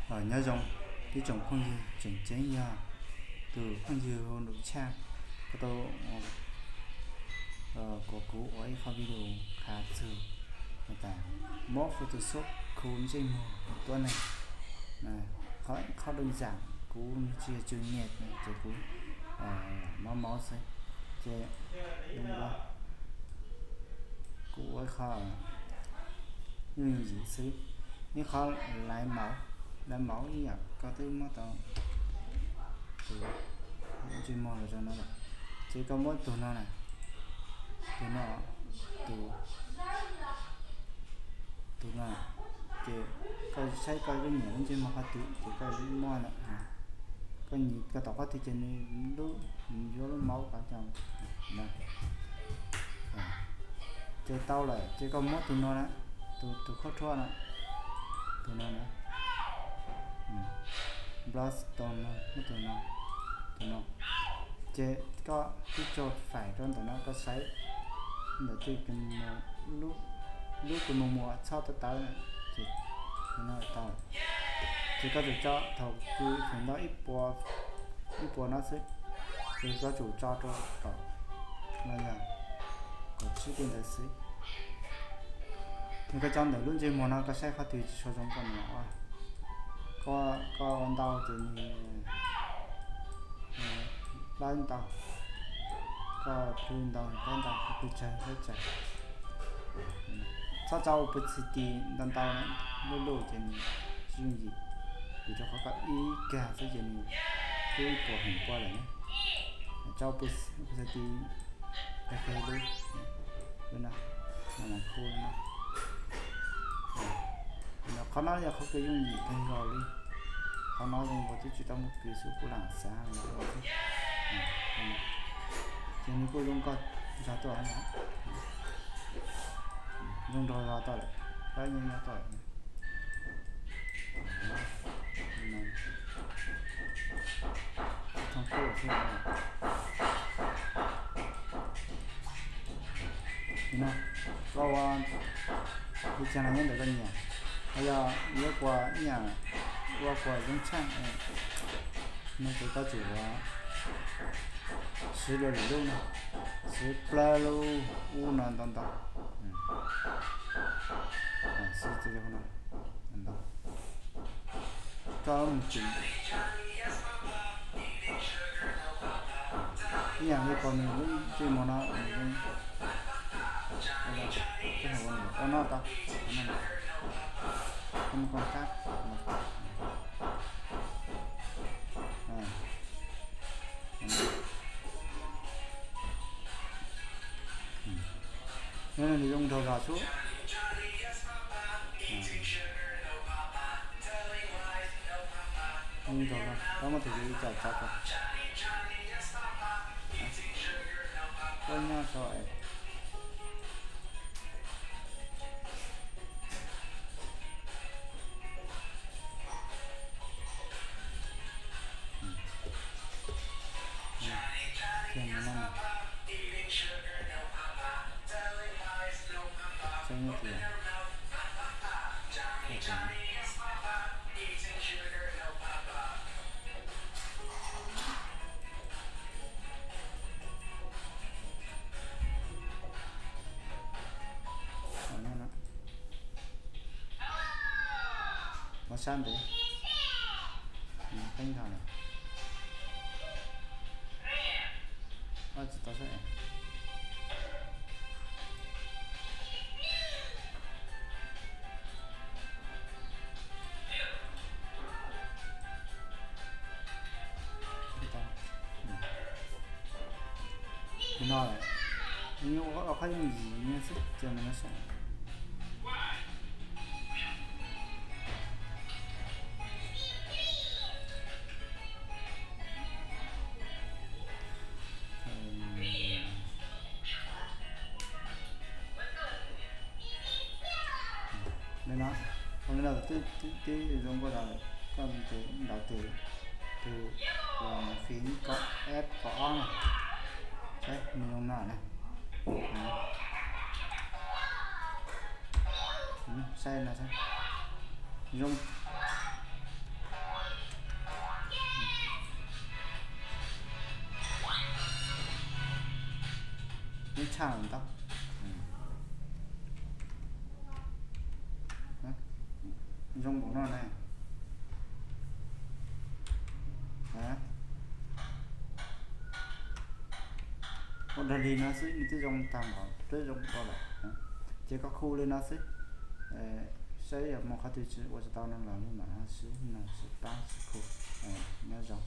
Nyob zoo ib tsoom phooj ywg, tseem ceeb yog tus phooj ywg hu Num Tshaj, koj tau kom kuv ua ib qho video qha txug tas muab Photoshop khu ntsej muag tuab neeg. Qhov, qhov đơn giản, kuv tsis yog chuyên nghiệp ces kuv mauv mauv xwb, ces kuv ua ib qho yooj yim xwb. Ib qho lấy mẫu, lấy mẫu ib yam koj twb muab tau tus ntsej muag los rau no lawm, ces koj muab tus no na, tus no, tus, tus no, ces koj saib koj lub nyiam lub ntsej muag qhov twg ces koj muab ntawm, koj nyiam koj tom qhov twg ces nws lub, nws yuav lub mauv kom cov ces tau lawm ces koj muab tus no na, tus, tus khaub rhuab na, tus no na, brush tool no, muab tus no, tus no, ces koj twb tso fais rau ntawm no koj saib ntawm tej, lub kws mus muas txhob tawv tawv na, ces no tau. Ces koj tsum tso thaum kws feem ntau ib puas, ib puas no xwb, ces koj tsum tso rau kaum los yog kaum tsib tej ntawd xwb. Ces koj tso ntawm lub ntsej muag no koj saib qhov twg tsis tshua zoo koj mus, koj ua ntau ces nws plab ntau, koj plhws ntau plab ntau, koj plhws tsawg plab tsawg. Txhob tso opacity ntau ntau na, luj luj ces nws tsis yooj yim, vim rau qhov koj ib kag xwb ces nws twb puas heev puas lawm ne. Tso opacity qis qis li, li no, no mas khu li no. Qhov no yog qhov kws yooj yim kawg nkaus li. Qhov no zoo nkaus twb tsis tau muaj kws xwb kuv lam xav los ua xwb. Ces nws kuj zoo nkauj zog tuaj na, zoo nraug zog tuaj lawm, pab nyob nyob tuaj lawm. Thooj kub xwb. Li no, koj ua li cas los nyob ntawm koj nyiam, ho yog yuav kuas ib yam ua kuas zoo tshaj no ces koj tsum ua siv lwm lub no, siv plawg lub ub no ntau ntau. Siv no ntau, koj mus tseem ib yam li pom nws lub ntsej muag no, nws zoo, koj ua no tau, koj mus koom kab. Nws zoo nraug zog xwb. Zoo nraug zog, koj muab tus yus ib co tso rau, koj nyob sau es. Los sab ntev, qeeb dhau lawm. Tsis tau saib. Li no, nws ua qhov yooj yim xwb ces nws no saib. Li no, ua li no twb zoo nkauj zog lawm. Koj mus tus ntaus tus, tus, tus phím kom F kom ob na, saib nws zoo no na. Saib no, zoo. Tshaj ntau. Zoo npaum no ne. Ua dog li no xwb nws twb zoo tag npaum twb zoo ko lawm. Ces koj khu li no xwb, saib yog mus qhov twg tsis ua tsis tau no los li mam sib no sib pab sib khu. Nyob zoo.